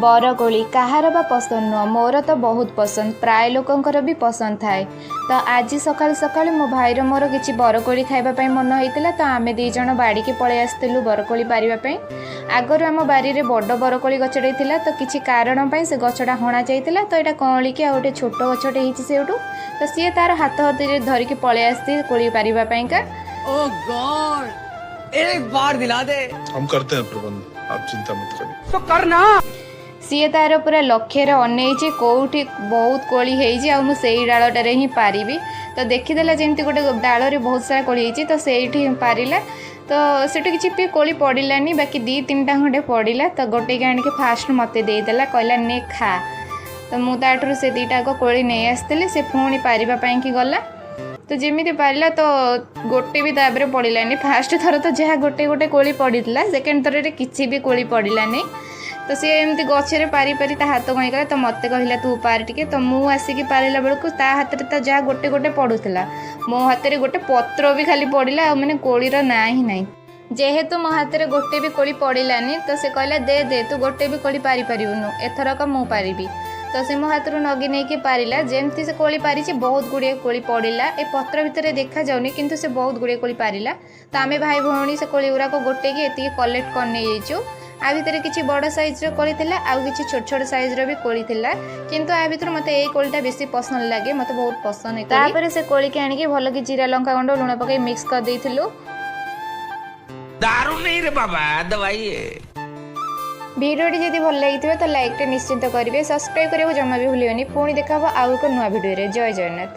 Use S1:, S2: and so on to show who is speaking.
S1: ବରକୋଳି କାହାର ବା ପସନ୍ଦ ନୁହଁ? ମୋର ତ ବହୁତ ପସନ୍ଦ, ପ୍ରାୟ ଲୋକଙ୍କର ବି ପସନ୍ଦ ଥାଏ। ତ ଆଜି ସକାଳୁ ସକାଳୁ ମୋ ଭାଇର ମୋର କିଛି ବରକୋଳି ଖାଇବା ପାଇଁ ମନ ହେଇଥିଲା, ତ ଆମେ ଦୁଇ ଜଣ ବାଡ଼ିକି ପଳେଇ ଆସିଥିଲୁ ବରକୋଳି ପାରିବା ପାଇଁ। ଆଗରୁ ଆମ ବାରିରେ ବଡ଼ ବରକୋଳି ଗଛଟେ ଥିଲା, ତ କିଛି କାରଣ ପାଇଁ ସେ ଗଛଟା ହଣା ଯାଇଥିଲା। ତ ଏଇଟା କଅଁଳିକି ଆଉ ଗୋଟେ ଛୋଟ ଗଛଟେ ହେଇଛି ସେଇଠୁ। ତ ସିଏ ତାର ହାତ ହାତରେ ଧରିକି ପଳେଇ ଆସିଛି କୋଳି ପାରିବା ପାଇଁକା।
S2: ओ गॉड, एक बार दिला दे।
S3: हम करते हैं प्रबंध, आप चिंता मत करिए।
S2: तो करना।
S1: ସିଏ ତାର ପୁରା ଲକ୍ଷ୍ୟରେ ଅନେଇଛି, କେଉଁଠି ବହୁତ କୋଳି ହେଇଛି ଆଉ ମୁଁ ସେଇ ଡାଳଟାରେ ହିଁ ପାରିବି। ତ ଦେଖିଦେଲା ଯେମିତି ଗୋଟେ ଡାଳରେ ବହୁତ ସାରା କୋଳି ହେଇଛି, ତ ସେଇଠି ପାରିଲା। ତ ସେଠୁ କିଛି ବି କୋଳି ପଡ଼ିଲାନି, ବାକି ଦୁଇ ତିନିଟା ଖଣ୍ଡେ ପଡ଼ିଲା। ତ ଗୋଟେକି ଆଣିକି ଫାଷ୍ଟ ମୋତେ ଦେଇଦେଲା, କହିଲା ନେ ଖା। ତ ମୁଁ ତାଠାରୁ ସେ ଦୁଇଟା ଯାକ କୋଳି ନେଇ ଆସିଥିଲି। ସେ ପୁଣି ପାରିବା ପାଇଁକି ଗଲା। ତ ଯେମିତି ପାରିଲା, ତ ଗୋଟେ ବି ତାପରେ ପଡ଼ିଲାନି। ଫାଷ୍ଟ ଥର ତ ଯାହା ଗୋଟେ ଗୋଟେ କୋଳି ପଡ଼ିଥିଲା, ସେକେଣ୍ଡ ଥରରେ କିଛି ବି କୋଳି ପଡ଼ିଲାନି। ତ ସିଏ ଏମିତି ଗଛରେ ପାରି ପାରି ତା ହାତ କଣ ହେଇଗଲା। ତ ମୋତେ କହିଲା, ତୁ ପାର ଟିକେ। ତ ମୁଁ ଆସିକି ପାରିଲା ବେଳକୁ ତା ହାତରେ ତ ଯାହା ଗୋଟେ ଗୋଟେ ପଡ଼ୁଥିଲା, ମୋ ହାତରେ ଗୋଟେ ପତ୍ର ବି ଖାଲି ପଡ଼ିଲା, ଆଉ ମାନେ କୋଳିର ନାଁ ହିଁ ନାହିଁ। ଯେହେତୁ ମୋ ହାତରେ ଗୋଟେ ବି କୋଳି ପଡ଼ିଲାନି, ତ ସେ କହିଲା, ଦେ ଦେ, ତୁ ଗୋଟେ ବି କୋଳି ପାରିପାରିବୁନୁ, ଏଥରକ ମୁଁ ପାରିବି। ତ ସେ ମୋ ହାତରୁ ନଗି ନେଇକି ପାରିଲା। ଯେମିତି ସେ କୋଳି ପାରିଛି, ବହୁତ ଗୁଡ଼ିଏ କୋଳି ପଡ଼ିଲା। ଏ ପତ୍ର ଭିତରେ ଦେଖାଯାଉନି, କିନ୍ତୁ ସେ ବହୁତ ଗୁଡ଼ିଏ କୋଳି ପାରିଲା। ତ ଆମେ ଭାଇ ଭଉଣୀ ସେ କୋଳି ଗୁଡ଼ାକ ଗୋଟେଇକି ଏତିକି କଲେକ୍ଟ କରି ନେଇଯାଇଛୁ। ଆ ଭିତରେ କିଛି ବଡ଼ ସାଇଜ୍ର କୋଳି ଥିଲା, ଆଉ କିଛି ଛୋଟ ଛୋଟ ସାଇଜ୍ର ବି କୋଳି ଥିଲା। କିନ୍ତୁ ଆ ଭିତରୁ ମୋତେ ଏଇ କୋଳିଟା ବେଶୀ ପସନ୍ଦ ଲାଗେ, ମୋତେ ବହୁତ ପସନ୍ଦ ଏ କୋଳି। ତାପରେ ସେ କୋଳିକି ଆଣିକି ଭଲକି ଜିରା, ଲଙ୍କା ଗୁଣ୍ଡ, ଲୁଣ ପକାଇ ମିକ୍ସ କରିଦେଇଥିଲୁ।
S4: दारू नहीं रे बाबा, दवाई है।
S1: ଭିଡ଼ିଓଟି ଯଦି ଭଲ ଲାଗିଥିବ ତ ଲାଇକ୍ଟେ ନିଶ୍ଚିତ କରିବେ, ସବସ୍କ୍ରାଇବ୍ କରିବାକୁ ଜମା ବି ଭୁଲିବେନି। ପୁଣି ଦେଖା ହେବ ଆଉ ଏକ ନୂଆ ଭିଡ଼ିଓରେ। ଜୟ ଜଗନ୍ନାଥ।